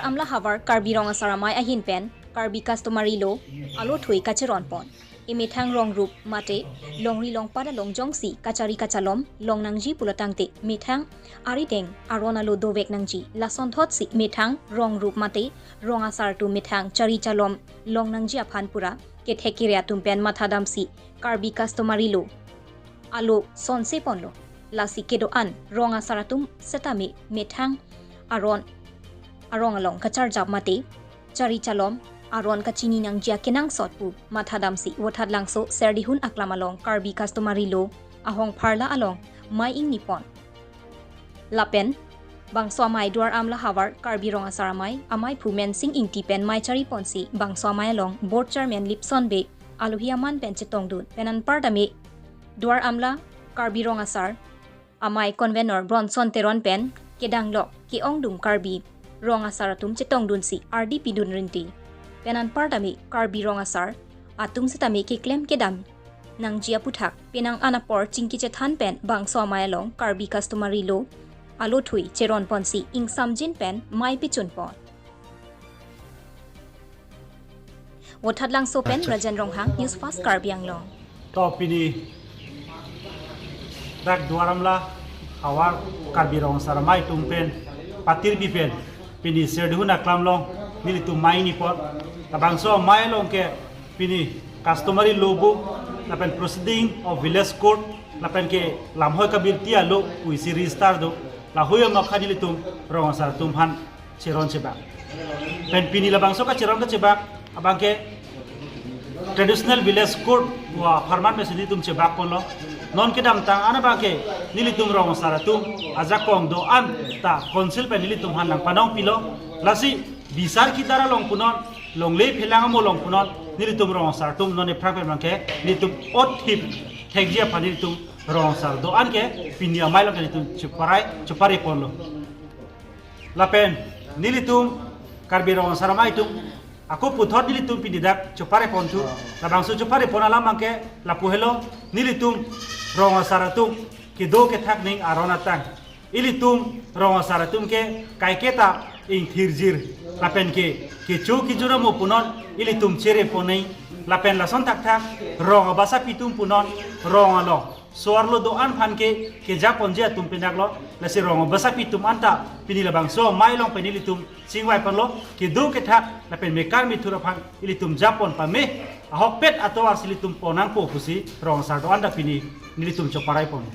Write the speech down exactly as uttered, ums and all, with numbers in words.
Amla havar Karbi Rong Asar Amei ahin pen Karbi Customary Law alothui kacheron pon. Emethang rong rup mate longri longpat along jongsi kachari kachalom long nangji pulo tangte methang arideng aron alo dovek nangji. Lasonthotsi methang rong rup mate rong asar atum methang chari chalom long nangji aphan pura kethek kere atum pen mathadamsi Karbi Customary Law alo sonse ponlo. Lasi kedo-an rong asar atum setame methang aron arong along kacharjap mate chari chalom aron kachini nangji akenangsot pu mathadamsi Vothatlangso Serdihun Aklam along Karbi Customary Law ahong pharla along mei ingni pon. Lapen bangso amei Duar Amla havar Karbi Rong Asar Amei, amei phu Mensing Ingti pen mei chari ponsi bangso amei along Board Chairman Lipson Bey, alohi aman pen chetongdun. Pen anparta me Duar Amla Karbi Rong Asar Amei Convenor Bronson Teron pen kedang lok ke-ongdung Karbi Rong Asar atum chetongdunsi ardi pidun rinti. Pen anparta me Karbi Rong Asar atum setame keklem kedam nangji aputhak penang an apor chingki chethan pen bangso amei along Karbi Customary Law alothui cheron ponsi ingsamjin pen mei pechun pon. Vothatlangso pen Rajen Ronghang, News Fast Karbi Anglong. To pini dak Duar Amla havar Karbi Rong Asar Amei atum pen patirpi pen pini Serdihun Aklam along nelitum mei ingni pon. Labangso amei along ke pini Customary Law Book lapen Proceeding of Village Court lapen ke lamhoi kabirti alo pusi register do. Lahoi amokha nelitum rong asar atum aphan cheron chebak. Pen pini labangso kacheron kachebak abangke Traditional Village Court pu apharman mesen nelitum chebak ponlo. Non kedamtang an abangke nelitum rong asar atum ajakong do-an ta council pen nelitum aphan nangpanong pilo. Lasi bisar kidar along punon, longle phelang amo along punon, nelitum rong asar atum non ephrang pen abangke nelitum othip thekji aphan nelitum rong asar do-an ke pini amei along ke nelitum chepare chepare ponlo. Lapen nelitum Karbi Rong Asar Amei atum ako puthot nelitum pini dak chepare ponthu. Labangso chepare pon alam abangke lapu helo, nelitum rong asar atum kedo kethak ning aron atang. Ilitum rong asar atum ke kaiketa ingthirjir lapen ke kecho kejur amo punon ilitum chere pon nang, lapen lason thakthak rong abasapi atum punon rong along so-arlo do-an aphan ke keja ponji atum pinaklo. Lasi rong abasapi atum anta pini labangso amei along pen ilitum chingvai ponlo, kedo kethak lapen mekar mithur aphan ilitum japon pame, ahokpet atovar si ilitum pon nangpo pusi rong asar do-an ta pini nelitum chepare pon.